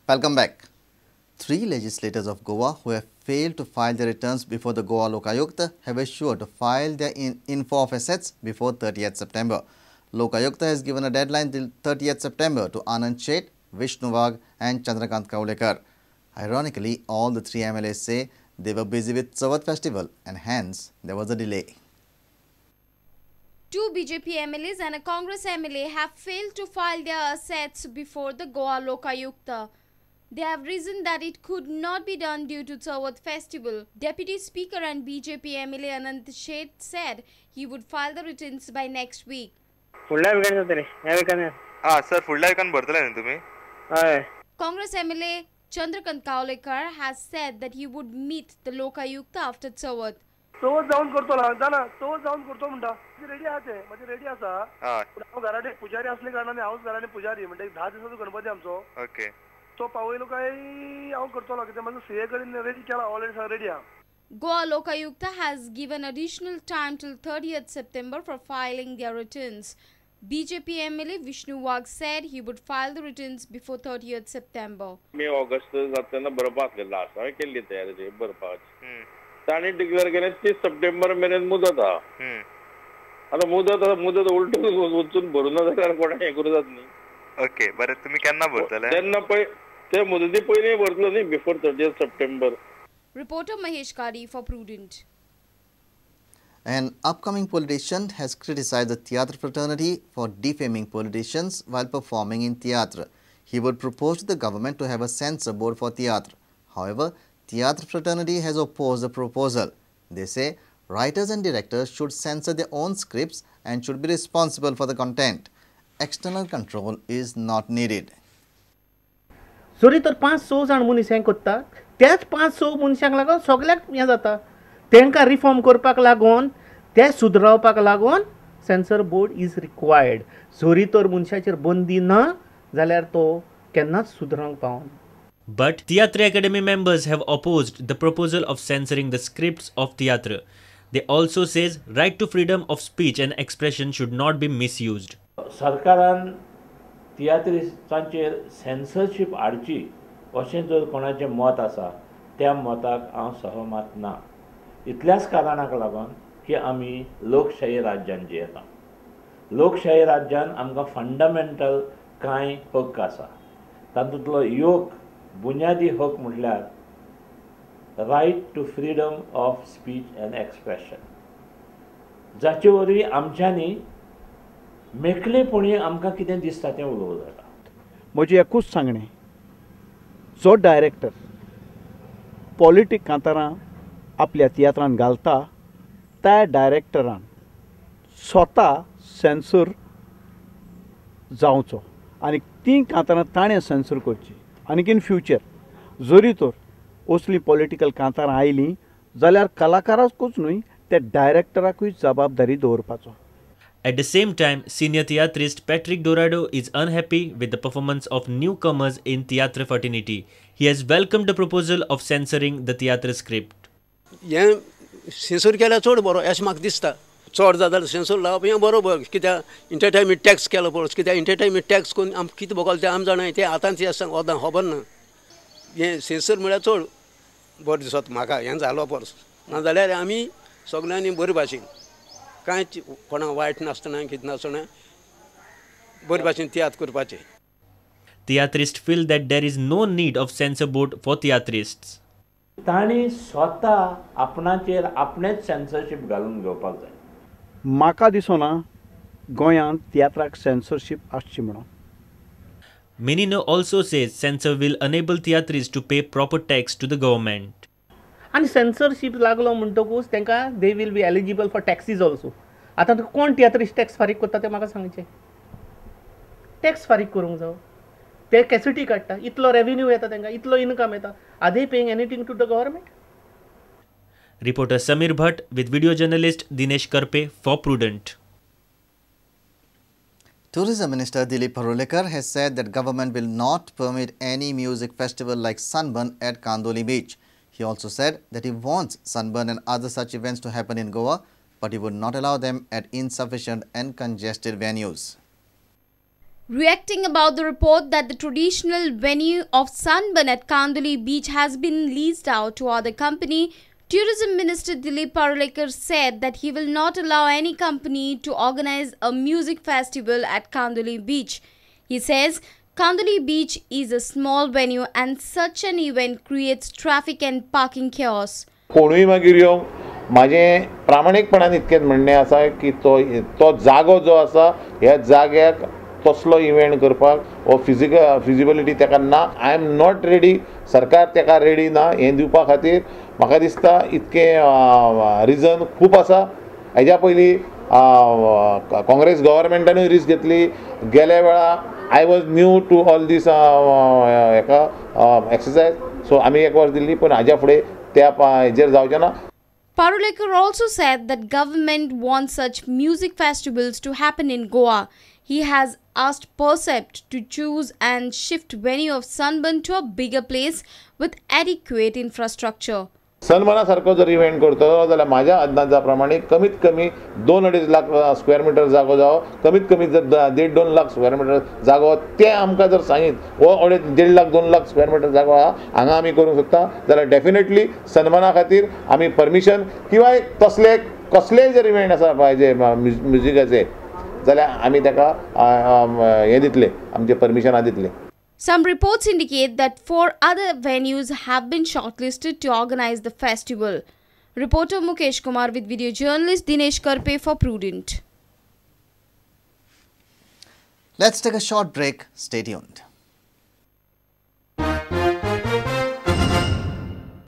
Welcome back. Three legislators of Goa who have failed to file their returns before the Goa Lokayukta have assured to file their info of assets before 30th September. Lokayukta has given a deadline till 30th September to Anand Shet, Vishnu Wagh and Chandrakant Kavlekar. Ironically, all the three MLAs say they were busy with Chavath festival and hence there was a delay. Two BJP MLAs and a Congress MLA have failed to file their assets before the Goa Lokayukta. They have reasoned that it could not be done due to Chavath festival. Deputy Speaker and BJP MLA Anand Shet said he would file the returns by next week. फुडल्या विकान जातले ह्या विकान. आं sir, फुडल्या विकान भरतले न्ही तुमी? हय. Congress MLA Chandrakant Kavlekar has said that he would meet the Lokayukta after Chavath. चवथ जावन करतलो जाणा, चवथ जावन करतो म्हणटा. रेडी आहा ते, म्हजे रेडी आसा. पूण हांव घरा पुजारी असले कारणान, हांवच घरांनी पुजारी म्हणटा. 10 दिसाचो गणपती आमचो. ओके. तो पावयलो काय हांव करतलो, कित्याक म्हजो सीए कडेन रेडी केला, ऑलरेडी सगळें रेडी आहा. Goa Lokayukta has given additional time till 30th September for filing their returns. BJP MLA Vishnu Wagh said he would file the returns before 30th September. Me August जातना बरोवपाक आसलें last, हांवें केल्ली तयारी बरोवपाची. तांणी डिक्लेअर केलें 30 सप्टेंबर मेरेन मुदत आहा. आतां मुदत आसा, मुदत उलटून वचून भरूं ना जाल्यार कोणाक हें करूं जाता न्ही. ओके, बरें, तुमी केन्ना भरतले? तेन्ना पळय ते मुदती पयलीं भरतलो न्ही, before 30 September. Reporter Mahesh Kari for Prudent. An upcoming politician has criticized the tiatr fraternity for defaming politicians while performing in tiatr. He would propose to the government to have a censor board for tiatr. However, tiatr fraternity has opposed the proposal. They say writers and directors should censor their own scripts and should be responsible for the content. External control is not needed. जरी तर 5-6 जाण मनीस हें करतात, त्याच 5-6 मनशांक लागून सगळ्याक हें जाता. तांकां रिफॉर्म करपाक लागून, ते सुदरावपाक लागून सेन्सर बोर्ड is required. जरी तर मनशाचेर बंदी ना जाल्यार तो केन्नाच सुदरावंक पावना. But Tiatr Academy members have opposed the proposal of censoring the scripts of tiatr. They also says right to freedom of speech and expression should not be misused. सरकारान तियात्रिस्तांचेर सेन्सरशीप हाडची अशें जर कोणाचें मत आसा, त्या मताक हांव सहमत ना. इतल्याच कारणाक लागून की आमी लोकशाही राज्यान जियेता. लोकशाही राज्यान आमकां फंडामेंटल कांय हक्क आसा. तातूंतलो एक बुन्यादी हक म्हटल्यार right to freedom of speech and expression, जाचे वरवीं आमच्यांनी मेकळेपणी आमकां कितें दिसता तें उलोवंक जाता. म्हजें एकूच सांगणें, जो डायरेक्टर पॉलिटीक कांतारां आपल्या तियात्रान घालता त्या डायरेक्टरान स्वता सेन्सर जावचो आनी तीं कांतारां ताणें सेन्सर करचीं. आनीक इन फ्युचर जरी तर असलीं पॉलिटिकल कांतारां आयलीं जाल्यार कलाकाराकूच न्हय त्या डायरेक्टराकूय जबाबदारी दवरपाचो. At the same time, senior tiatrist Patrick Dorado is unhappy with the performance of newcomers in tiatr fraternity. He has welcomed the proposal of censoring the tiatr script. हें सेन्सर केल्यार चड बरो अशें म्हाका दिसता. चड जाल्यार सेन्सर लावप हें बरोबर, कित्याक एंटरटेनमेंट टॅक्स केलो परस, कित्याक एंटरटेनमेंट टॅक्स करून आमकां कितें भोगोल तें आमी जाणा, तें आतांच आतां खबर ना. हें सेन्सर म्हळ्यार चड बरें दिसता म्हाका, हें जालो परस. नाजाल्यार आमी सगल्यांनी बरे भाशेन कांयच कोणाक वायट नासतना कितें नासतना बरे भाशेन तियात्र करपाचें. Tiatrists feel that there is no need of censor board for tiatrists. तांणी स्वता आपणाचेर आपणेच सेन्सरशीप घालून घेवपाक जाय. म्हाका दिसना गोंयांत तियात्राक सेन्सरशीप आसची म्हणून. Menino also says censor will enable tiatrists to pay proper tax to the government. आनी सेन्सरशीप लागलो म्हणटकूच तांकां they will be eligible for taxes also. आतां कोण तियात्रिस्ट टॅक्स फारीक करता तें म्हाका सांगचें. टॅक्स फारीक करूंक जावो, ते कॅसिटी काडटा, इतलो रेवेन्यू येता तांकां, इतलो इनकम येता. Are they paying anything to the government? Reporter Samir Bhatt with video journalist Dinesh Karpe for Prudent. Tourism Minister Dilip Parulekar has said that government will not permit any music festival like Sunburn at Kandoli Beach. He also said that he wants Sunburn and other such events to happen in Goa, but he would not allow them at insufficient and congested venues. Reacting about the report that the traditional venue of Sunburn at Kandoli Beach has been leased out to other company, Tourism Minister Dilip Parulekar said that he will not allow any company to organize a music festival at Kandoli Beach. He says Kandoli Beach is a small venue and such an event creates traffic and parking chaos. कोणूय मागीर येवंक म्हाजें प्रामाणीकपणान इतकेंच म्हणणें आसा की तो तो जागो जो आसा ह्या जाग्याक तसलो इव्हेंट करपाक वो फिजिबिलिटी ताका ना. I am not ready, सरकार ताका रेडी ना हें दिवपा खातीर. म्हाका दिसता इतकें रिजन खूब आसा. हेज्या पयलीं काँग्रेस गव्हर्मेंटानूय रिस्क घेतली. गेल्या वेळा I was new to all these हेका एक्सरसायज, सो आमी एक वर्स दिल्ली, पूण हाज्या फुडें त्या हेजेर जावचें ना. Parulekar also said that government wants such music festivals to happen in Goa. He has asked Percept to choose and shift venue of Sunburn to a bigger place with adequate infrastructure. सनबर्ना सारको जर event करतलो जाल्यार म्हाज्या अंदाजा प्रमाणे कमीत कमी 2-2.5 lakh square metre जागो जावो, कमीत कमी जर 1.5-2 लाख स्क्वेअर मिटर जागो ते आमकां जर सांगीत हो 1.5 लाख 2 लाख स्क्वेअर मिटर जागो आहा हांगा आमी करूंक शकता जाल्यार डेफिनेटली सनबर्ना खातीर आमी परमिशन किंवा तसले कसलेय जर इव्हेंट आसा पाहिजे म्युजिकाचे जाल्यार आमी ताका हें दितले, आमचें परमिशनां दितले. Some reports indicate that 4 other venues have been shortlisted to organize the festival. Reporter Mukesh Kumar with video journalist Dinesh Karpe for Prudent. Let's take a short break. Stay tuned.